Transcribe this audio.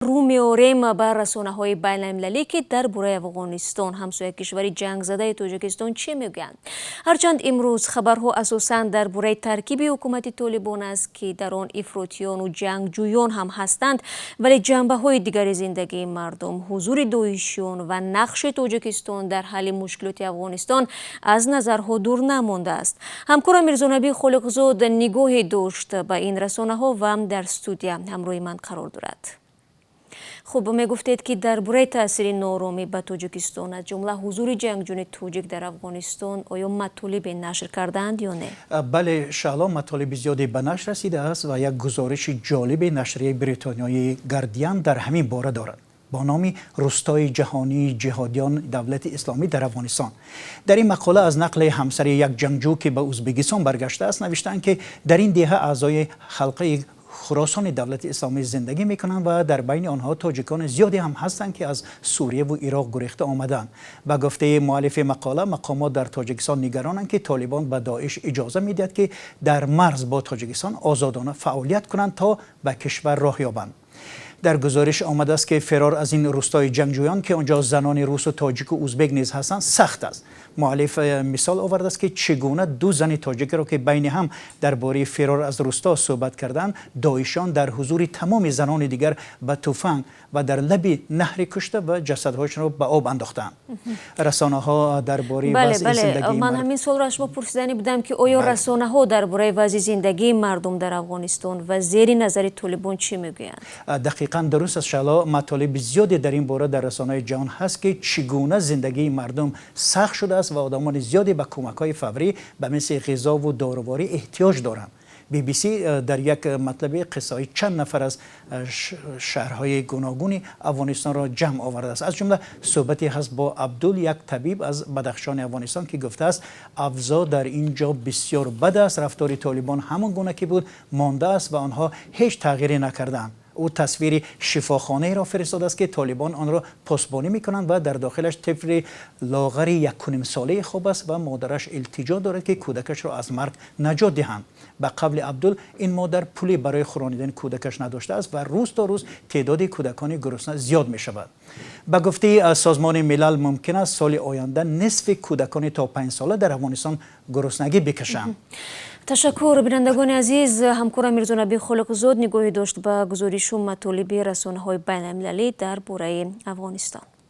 Рӯ меорем ба расонаҳои байналмилалӣ, ки дар бораи Афғонистон, ҳамсоя кишвари ҷангзадаи Тоҷикистон, чӣ мегӯянд. Ҳарчанд имрӯз хабарҳо асосан дар бораи таркиби ҳукумати Толибон аст, ки дар он ифротиёну ҷангҷӯён ҳам ҳастанд, вале ҷанбаҳои дигари зиндагии мардум, ҳузури доишиён ва нақши Тоҷикистон дар ҳалли мушкилоти Афғонистон аз назарҳо дур намондааст. Ҳамкорам Мирзонабӣ Холиқзод нигоҳе дошт ба ин расонаҳо ва дар студия ҳамроҳи ман қарор дорад. Хуб, мегуфтед, ки дар бораи таъсири нооромӣ ба Тоҷикистон, аз ҷумла ҳузури ҷангҷӯёни тоҷик дар Афғонистон, оё матолибе нашр кардаанд ё не? Бале, Шаҳло, матолиби зиёде ба нашр расидааст ва як гузориши ҷолиби нашрияи бритониёи «Гардиан» дар ҳамин бора дорад бо номи «Рустои ҷаҳонии ҷиҳодиён Давлати Исломӣ дар Афғонистон». Дар ин мақола аз нақли ҳамсари як ҷангҷӯ, ки ба Ӯзбекистон баргаштааст, навиштаанд, ки дар ин деҳа аъзои Ҳалқаи Хуросони Давлати Исломӣ зиндагӣ мекунанд ва дар байни онҳо тоҷикони зиёде ҳам ҳастанд, ки аз Сурия ва Ироқ гурехта омаданд. Ба гуфтаи муаллифи мақола, мақомот дар Тоҷикистон нигаронанд, ки Толибон ба Доиш иҷоза медиҳад, ки дар марз бо Тоҷикистон озодона фаъолият кунанд, то ба кишвар роҳ ёбанд. Дар гузориш омадааст, ки фирор аз ин рустои ҷангҷӯён, ки он ҷо занони русу тоҷику узбек низ ҳастанд, сахт аст. Муаллиф мисол овардааст, ки чӣ гуна ду зани тоҷикро, ки байни ҳам дар бораи фирор аз русто суҳбат карданд, доишон дар ҳузури тамоми занони дигар ба туфанг ва дар лаби наҳре кушта ва ҷасадҳояшонро ба об андохтаанд. Расонаҳо дар бораи вазъи зиндагии Ман ҳамин суолро аз шумо пурсиданӣ будам, ки оё расонаҳо дар бораи вазъи зиндагии мардум дар Афғонистон ва зери назари Толибон чӣ мегӯянд? Дақиқан дуруст аст, Шаҳло. Матолиби зиёде дар ин бора дар расонаҳои ҷаҳон ҳаст, ки чӣ гуна зиндагии мардум сахт шудааст ва одамони зиёде ба кӯмакҳои фаврӣ ба мисли ғизову доруворӣ эҳтиёҷ доранд. BBC дар як матлаби қиссаҳои чанд нафар аз шаҳрҳои гуногуни Афғонистонро ҷамъ овардааст. Аз ҷумла суҳбате ҳаст бо Абдул, як табиб аз Бадахшони Афғонистон, ки гуфтааст, авзоъ дар ин ҷо бисёр бад аст, рафтори Толибон ҳамон гуна ки буд мондааст ва онҳо ҳеҷ тағйире накардаанд. Ӯ тасвири шифохонаеро фиристодааст, ки Толибон онро посбонӣ мекунанд ва дар дохилаш тифли лоғари 1.5 солае хоб аст ва модараш илтиҷо дорад, ки кӯдакашро аз марг наҷот диҳанд. Ба қавли Абдул, ин модар пуле барои хӯронидани кӯдакаш надоштааст ва рӯз то рӯз теъдоди кӯдакони гурусна зиёд мешавад. Ба гуфтаи Созмони Милал, мумкин аст соли оянда нисфи кӯдакони то 5 сола дар Афғонистон гуруснагӣ бикашанд. Ташаккур, бинандагони азиз. Ҳамкорам Мирзонабӣ Холиқзод нигоҳе дошт ба гузоришу матолиби расонаҳои байналмилалӣ дар бораи Афғонистон.